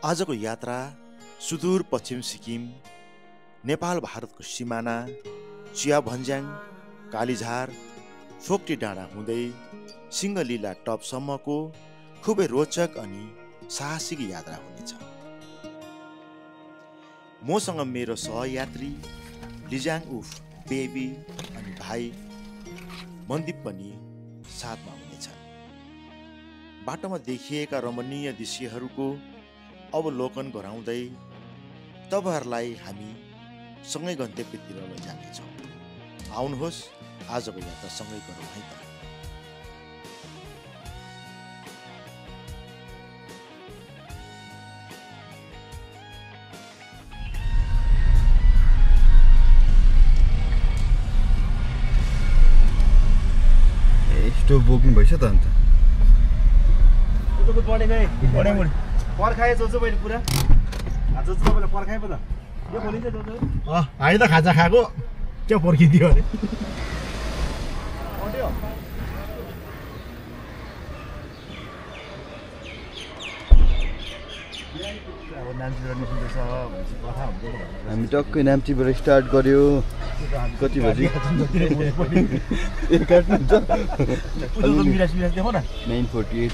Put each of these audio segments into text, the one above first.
आजको यात्रा सुदूर पश्चिम सिक्किम, नेपाल भारतको सिमाना, चिया भन्ज्याङ, कालीझार, फोक्टी डाँडा हुँदै सिंहलीला टपसम्मको खुबै रोचक अनि साहसिक यात्रा हुनेछ। मसँग मेरो सहयात्री लिजाङ उफ बेबी अनि भाइ मन्दीप पनि साथमा हुनेछन्। बाटोमा देखिएका रमणीय दृश्यहरूको अवलोकन गराउँदै तपाईहरुलाई हामी सँगै गन्तव्यतिर लैजानेछौँ। आउनुहोस् आजको यात्रा सँगै गरौँ है त। स्टोभ बोक्नु भइस त अन्त पर्खाए जोजो मैले पुरा जोजो तपाईँलाई पर्खाए पो त यो बोलिन्छ जोजो हामी त खाजा खाएको त्यो पर्खिदियो अरे। हामी टक्कै नाम्चीबाट स्टार्ट गर्यो। कति बजी 9:48।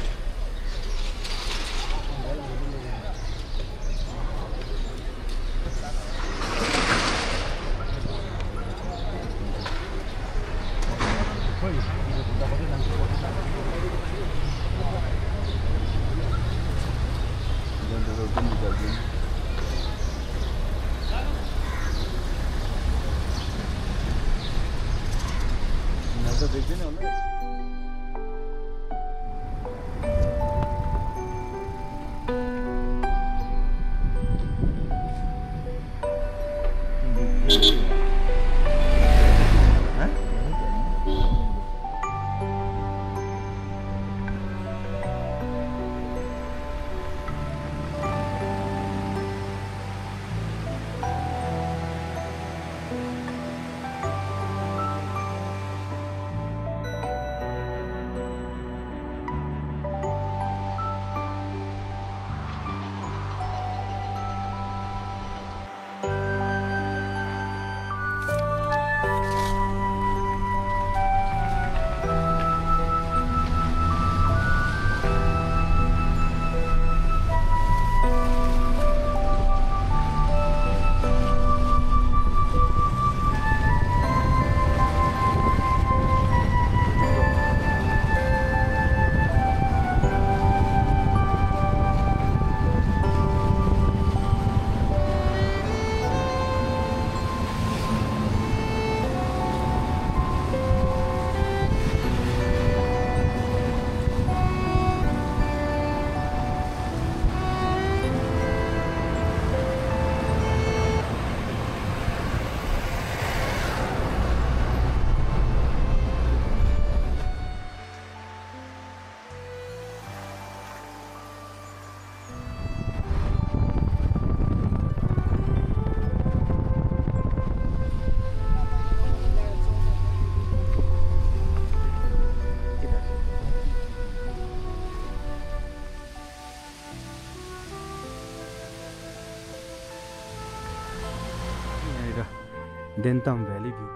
Dentam Valley view.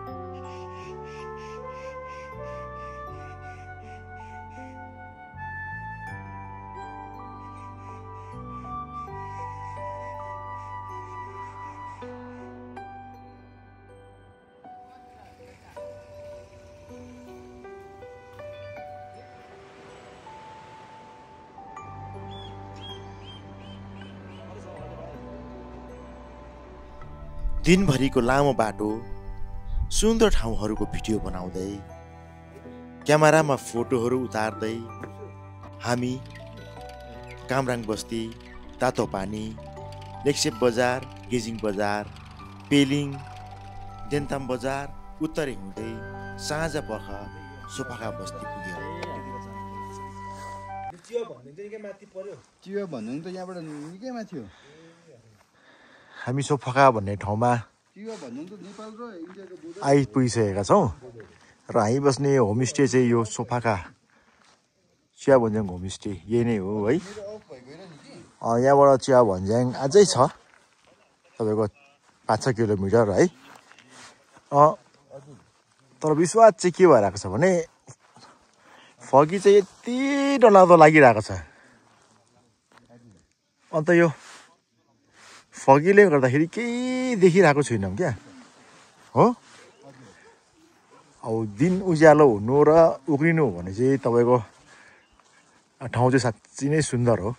दिनभरिको लामो बाटो, सुन्दर ठाउँहरूको भिडियो बनाउँदै, क्यामेरामा फोटोहरू उतार्दै हामी कामराङ बस्ती, तातो पानी, लेक्सेप बजार, गेजिङ बजार, पेलिङ, देन्ताम बजार उत्तरे हुँदै साँझ पख सोफाखा बस्ती पुग्यौँ। चियो भन्नु त यहाँबाट निकै माथि हो। हामी सोफाखा भन्ने ठाउँमा आइपुगिसकेका छौँ र हामी बस्ने होमस्टे चाहिँ यो सोफाखा चिया भन्ज्याङ होमस्टे यही नै हो है। यहाँबाट चिया भन्ज्याङ अझै छ तपाईँको 5-6 किलोमिटर है। तर विश्वास चाहिँ के भइरहेको छ भने फगी चाहिँ यति डरलाग्दो लागिरहेको छ। अन्त यो फगीले गर्दाखेरि केही देखिरहेको छुइनँ क्या हो। अब दिन उज्यालो हुनु र उक्रिनु भने चाहिँ तपाईँको ठाउँ चाहिँ साँच्चै नै सुन्दर हो।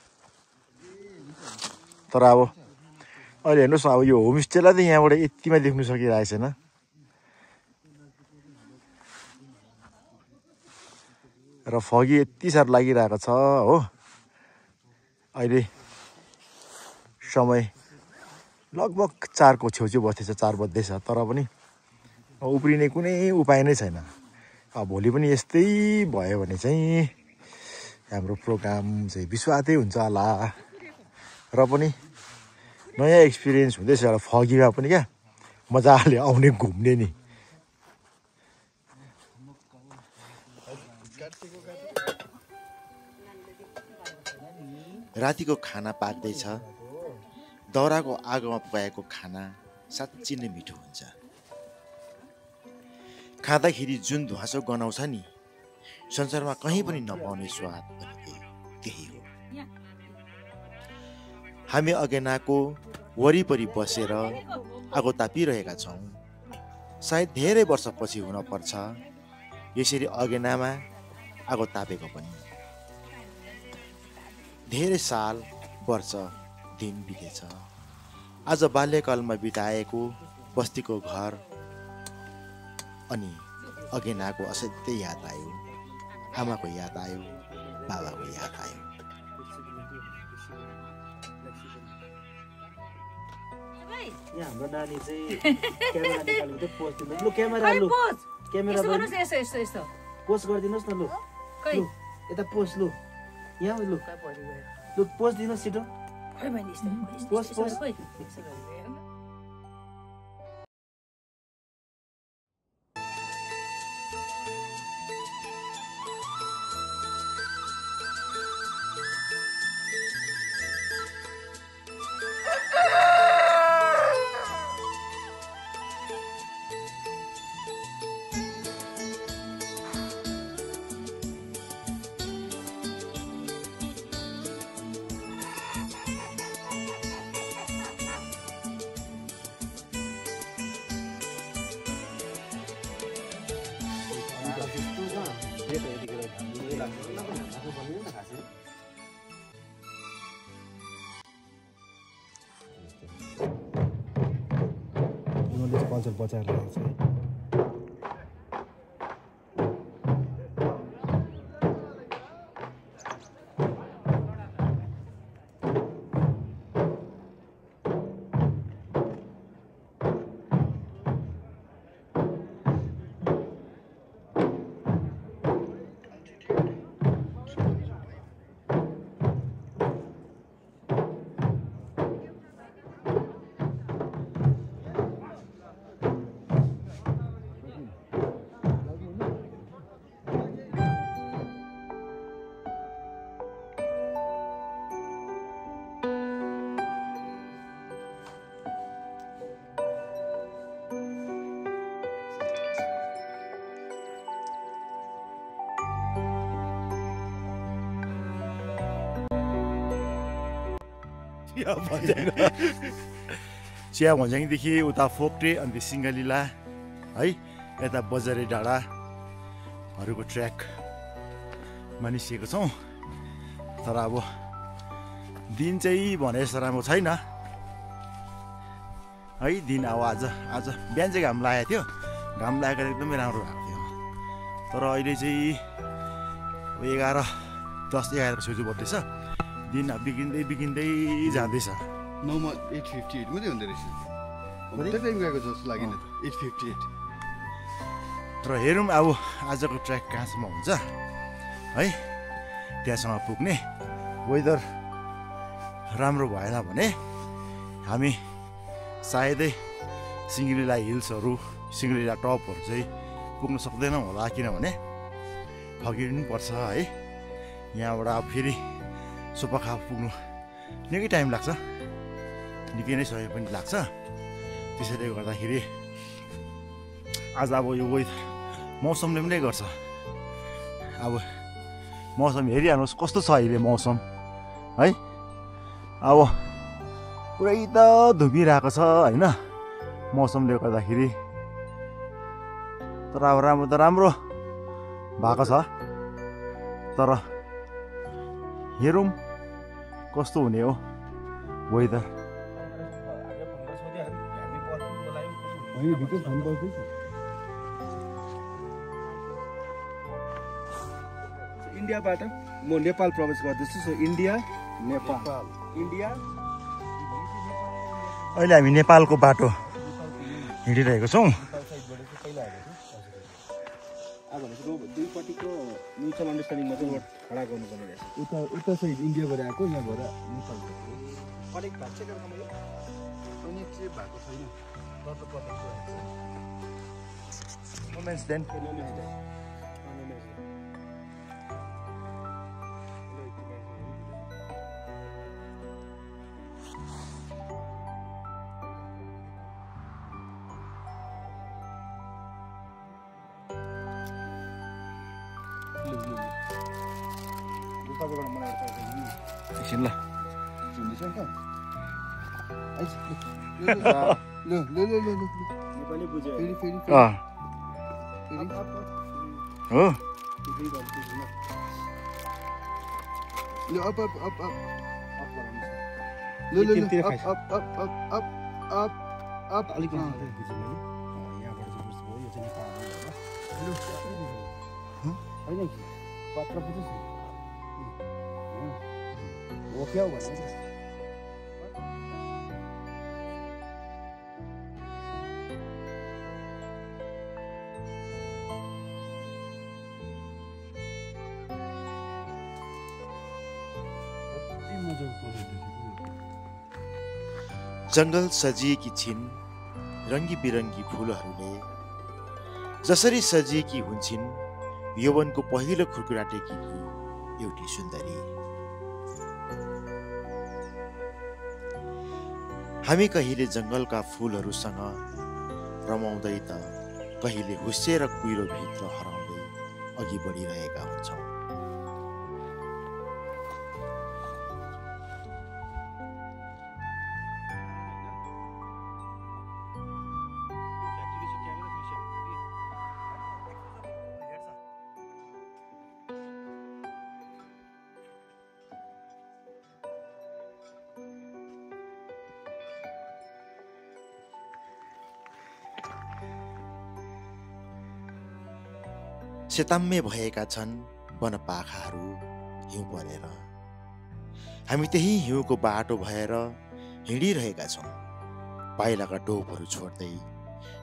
तर अब अहिले हेर्नुहोस् अब यो होमस्टेलाई त यहाँबाट यतिमा देख्नु सकिरहेको छैन। र फगी यति साह्रो लागिरहेको छ हो। अहिले समय लगभग 4 को छेउछेउ बस्दैछ, 4 बज्दैछ। तर पनि उफ्रिने कुनै उपाय नै छैन। अब भोलि पनि यस्तै भयो भने चाहिँ हाम्रो प्रोग्राम चाहिँ बिस्वादै हुन्छ होला। र पनि नयाँ एक्सपिरियन्स हुँदैछ एउटा फगीमा पनि क्या मजाले आउने घुम्ने नि। रातिको खाना पाक्दैछ। दाउराको आगोमा पकाएको खाना साँच्चै नै मिठो हुन्छ। खाँदाखेरि जुन धुवाँसो गनाउँछ नि, संसारमा कहीँ पनि नपाउने स्वाद भनेको त्यही हो। हामी अगेनाको वरिपरि बसेर आगो तापिरहेका छौँ। सायद धेरै वर्षपछि हुन पर्छ यसरी अगेनामा आगो तापेको पनि। धेरै साल वर्ष दिन बितेछ। आज बाल्यकालमा बिताएको बस्तीको घर अनि अगेनाको असाध्यै याद आयो। आमाको याद आयो, बाबाको याद आयो। यहाँ हाम्रो नानी चाहिँ क्यामेरा निकाल्नु त पोस्ट दिनु। लु क्यामेरा लु क्यामेरा पोस्ट गरिदिनुहोस् न। लु लु यता पोस्ट लु यहाँ लु लु पोस्ट दिनुहोस् छिटो। पोस्ट पोस्ट कन्सर्ट बचाएर राखेको छ। चिया भन्ज्याङदेखि उता फोक्टे अनि सिङ्गलीला है यता बजारे डाँडाहरूको ट्र्याकमा निस्किएको छौँ। तर अब दिन चाहिँ भने जस्तो राम्रो छैन है। दिन अब आज बिहान चाहिँ घाम लागेको थियो। घाम लागेको एकदमै राम्रो भएको थियो। तर अहिले चाहिँ 10-11 छेउछेउ बज्दैछ। दिन बिगिँदै जाँदैछ। 9 मा 8:58 मात्रै हुँदो रहेछ। कति टाइम गएको जस्तो लागेन। 8:58 र हेरौँ अब आजको ट्र्याक कहाँसम्म हुन्छ है। त्यहाँसम्म पुग्ने वेदर राम्रो भएन भने हामी सायदै सिङ्गलीला हिल्सहरू, सिङ्गलीला टपहरू चाहिँ पुग्न सक्दैनौँ होला। किनभने फगिनु पर्छ है। यहाँबाट अब फेरि सोपाखा पुग्नु निकै टाइम लाग्छ, निकै नै समय पनि लाग्छ। त्यसैले गर्दाखेरि आज अब यो वेदर मौसमले पनि गर्छ। अब मौसम हेरिहाल्नुहोस् कस्तो छ अहिले मौसम है। अब पुरै त धुमिरहेको छ होइन मौसमले गर्दाखेरि। तर अब राम्रो त राम्रो भएको छ, तर हेरौँ कस्तो हुने हो वेदर। इन्डियाबाट म नेपाल प्रवेश गर्दैछु। So India Nepal India. अहिले हामी नेपालको बाटो हिँडिरहेको छौँ। दुईपट्टिको म्युचुअल अन्डरस्ट्यान्डिङमा चाहिँ रोड खडा गर्नुपर्ने रहेछ। उता चाहिँ इन्डियाबाट आएको, यहाँ भएर नेपाल कनेक्ट भएको छ। कनेक्ट चाहिँ भएको छैन। मोमेन्ट्स देन एकछिन ल। नेपाली बुझ्यो हो पत्र बुझ्छ हो क्या भन्नु। जङ्गल सजिएकी छिन् रङ्गी बिरङ्गी फुलहरूले, जसरी सजिएकी हुन्छन् यौवनको पहिलो खुर्कुरा टेकेकी एउटी सुन्दरी। हामी कहिले जङ्गलका फुलहरूसँग रमाउँदै त कहिले हुस्से र कुहिरो भित्र हराउँदै अघि बढिरहेका हुन्छौँ। सेताम्मे भएका छन् वनपाखाहरू हिउँ परेर। हामी त्यही हिउँको बाटो भएर हिँडिरहेका छौँ, पाइलाका डोबहरू छोड्दै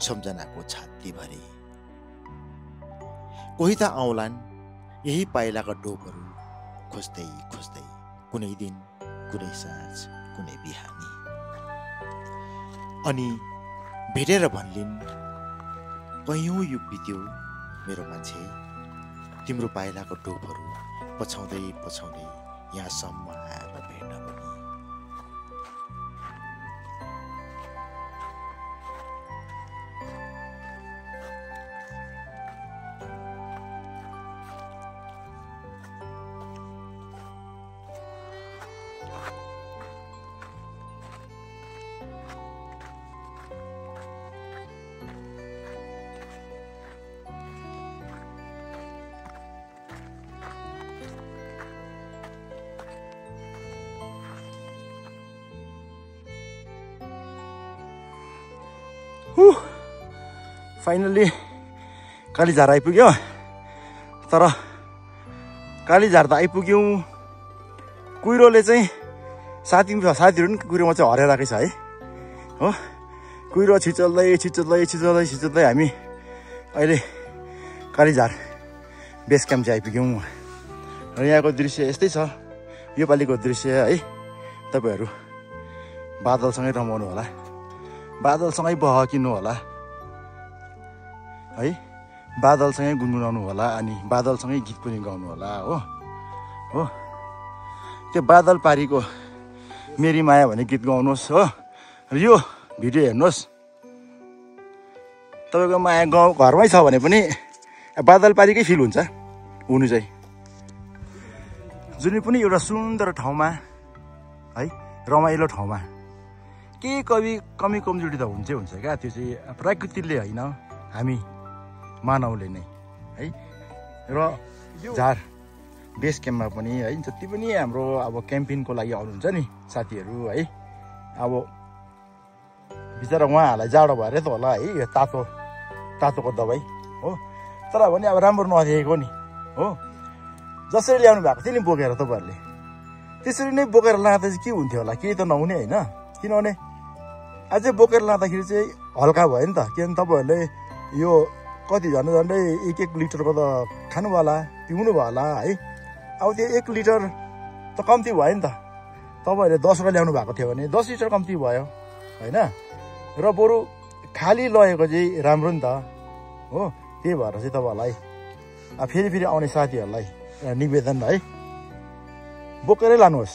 सम्झनाको छातीभरि। कोही त आउलान् यही पाइलाका डोबहरू खोज्दै खोज्दै, कुनै दिन कुनै साँझ कुनै बिहानी। अनि भेटेर भन्लिन्, कैयौँ युग बित्यो मेरो मान्छे, तिम्रो पाइलाको डोबहरू पछाउँदै पछाउँदै यहाँसम्म आएर भेट्न पनि। फाइनल्ली कालीझार आइपुग्यो। तर कालीझार त आइपुग्यौँ, कुहिरोले चाहिँ साथीहरू पनि कुहिरोमा चाहिँ हराइरहेकै छ है हो। कुहिरो छिचल्दै छिचल्दै छिचल्दै छिचल्दै हामी अहिले कालीझार बेस क्याम्प चाहिँ आइपुग्यौँ। र यहाँको दृश्य यस्तै छ, योपालिको दृश्य है। तपाईँहरू बादलसँगै रमाउनु होला, बादलसँगै बहकिनु होला है, बादलसँगै गुनगुनाउनु होला, अनि बादलसँगै गीत पनि गाउनु होला हो। त्यो बादल पारीको मेरी माया भन्ने गीत गाउनुहोस् हो। र यो भिडियो हेर्नुहोस्, तपाईँको माया गाउँ घरमै छ भने पनि बादलपारीकै फिल हुन्छ हुनु चाहिँ। जुनै पनि एउटा सुन्दर ठाउँमा है, रमाइलो ठाउँमा केही कमी कमजोरी त हुन्छै हुन्छ क्या। त्यो चाहिँ प्रकृतिले होइन, हामी मानवले नै है। र झार बेस क्याम्पमा पनि है, जति पनि हाम्रो अब क्याम्पिङको लागि आउनुहुन्छ नि साथीहरू है, अब बिचरा उहाँहरूलाई जाडो भएर त होला है यो तातोको दबाई हो, तर पनि अब राम्रो नदेखेको नि हो। जसरी ल्याउनु भएको थियो नि बोकेर तपाईँहरूले, त्यसरी नै बोकेर लाँदा चाहिँ के हुन्थ्यो होला, केही त नहुने होइन। किनभने अझै बोकेर लाँदाखेरि चाहिँ हल्का भयो नि त। किनभने तपाईँहरूले यो कति झन्डै 1 लिटरको त खानुभयो होला, पिउनु भयो होला है। अब त्यो 1 लिटर त कम्ती भयो नि त। तपाईँहरूले 10 ल्याउनु भएको थियो भने 10 लिटर कम्ती भयो होइन। र बरु खाली लगेको चाहिँ राम्रो नि त हो। त्यही भएर चाहिँ तपाईँहरूलाई फेरि आउने साथीहरूलाई निवेदन है, बोकेरै लानुहोस्,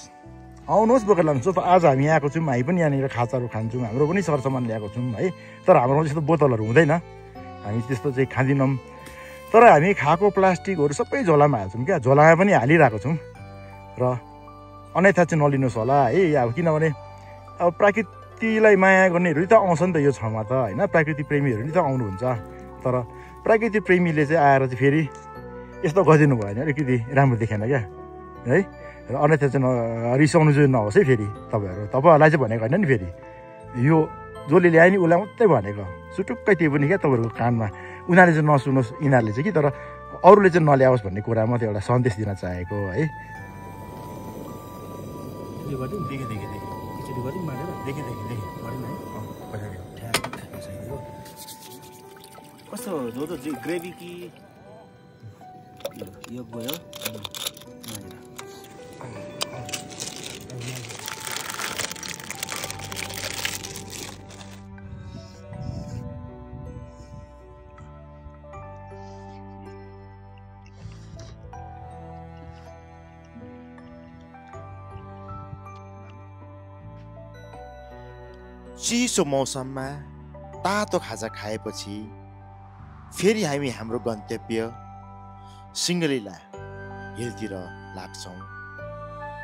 आउनुहोस् बोकेर लानुहोस्। आज हामी आएको छौँ, हामी पनि यहाँनिर खाजाहरू खान्छौँ, हाम्रो पनि सरसामान ल्याएको छौँ है। तर हाम्रोमा त्यस्तो बोतलहरू हुँदैन, हामी त्यस्तो चाहिँ खाँदैनौँ। तर हामी खाएको प्लास्टिकहरू सबै झोलामा हाल्छौँ क्या, झोलामा पनि हालिरहेको छौँ। र अन्यथा चाहिँ नलिनुहोस् होला है। अब किनभने अब प्रकृतिलाई माया गर्नेहरू त आउँछ नि त यो ठाउँमा त होइन, प्रकृति प्रेमीहरू नि त आउनुहुन्छ। तर प्रकृति प्रेमीले चाहिँ आएर चाहिँ फेरि यस्तो गरिदिनु भयो भने अलिकति राम्रो देखेन क्या है। र अन्यथा चाहिँ रिसाउनु चाहिँ नहोस् है फेरि तपाईँहरूलाई चाहिँ भनेको होइन नि। फेरि यो जसले ल्यायो नि उसलाई मात्रै भनेको, सुटुक्कै त्यो पनि क्या तपाईँहरूको कानमा। उनीहरूले चाहिँ नसुनोस् यिनीहरूले चाहिँ कि, तर अरूले चाहिँ नल्याओस् भन्ने कुरा मात्रै एउटा सन्देश दिन चाहेको है। कस्तो जो ग्रेभी कि यो गयो। चिसो मौसममा तातो खाजा खाएपछि फेरि हामी हाम्रो गन्तव्य सिङ्गलीला हिलतिर लाग्छौँ।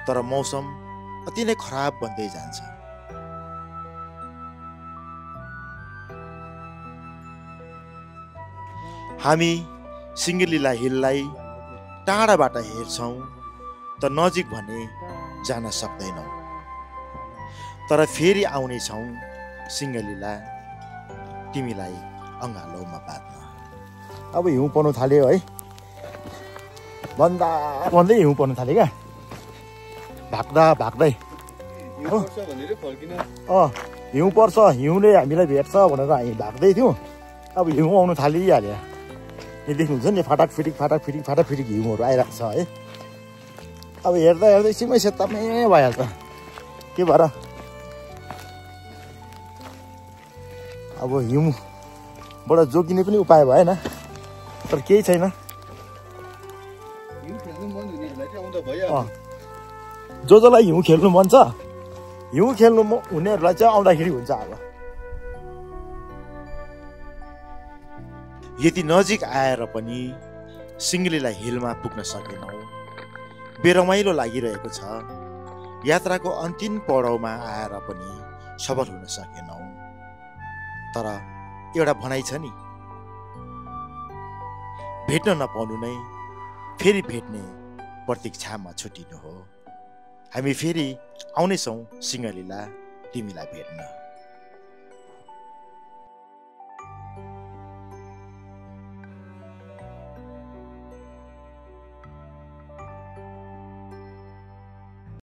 तर मौसम अति नै खराब बन्दै जान्छ। हामी सिङ्गलीला हिललाई टाढाबाट हेर्छौँ, त नजिक भने जान सक्दैनौँ। तर फेरि आउनेछौँ सिङ्गलीला तिमीलाई अँगालोमा बाँध्न। अब हिउँ पर्नु थाल्यो है, भन्दै हिउँ पर्नु थाल्यो क्या, भाग्दै हिउँ पर्छ, हिउँले हामीलाई भेट्छ भनेर हामी भाग्दै थियौँ। अब हिउँ आउनु थालिहाल्यो। यो देख्नुहुन्छ नि फाटाक फिटिक हिउँहरू आइरहेको छ है। अब हेर्दा एकछिनमै सेतामै भइहाल्छ। के भएर अब हिउँबाट जोगिने पनि उपाय भएन, तर केही छैन। जसलाई हिउँ खेल्नु मन छ, हिउँ खेल्नु हुनेहरूलाई चाहिँ आउँदाखेरि हुन्छ। अब यति नजिक आएर पनि सिङ्गलीला हिलमा पुग्न सकेनौँ। बेरमाइलो लागिरहेको छ। यात्राको अन्तिम पडाउमा आएर पनि सफल हुन सकेनौँ। तर एउटा भनाइ छ नि, भेट्न नपाउनु नै फेरि भेट्ने प्रतीक्षामा छुटिनु हो। हामी फेरि आउनेछौँ सिङ्गलीला तिमीलाई भेट्न।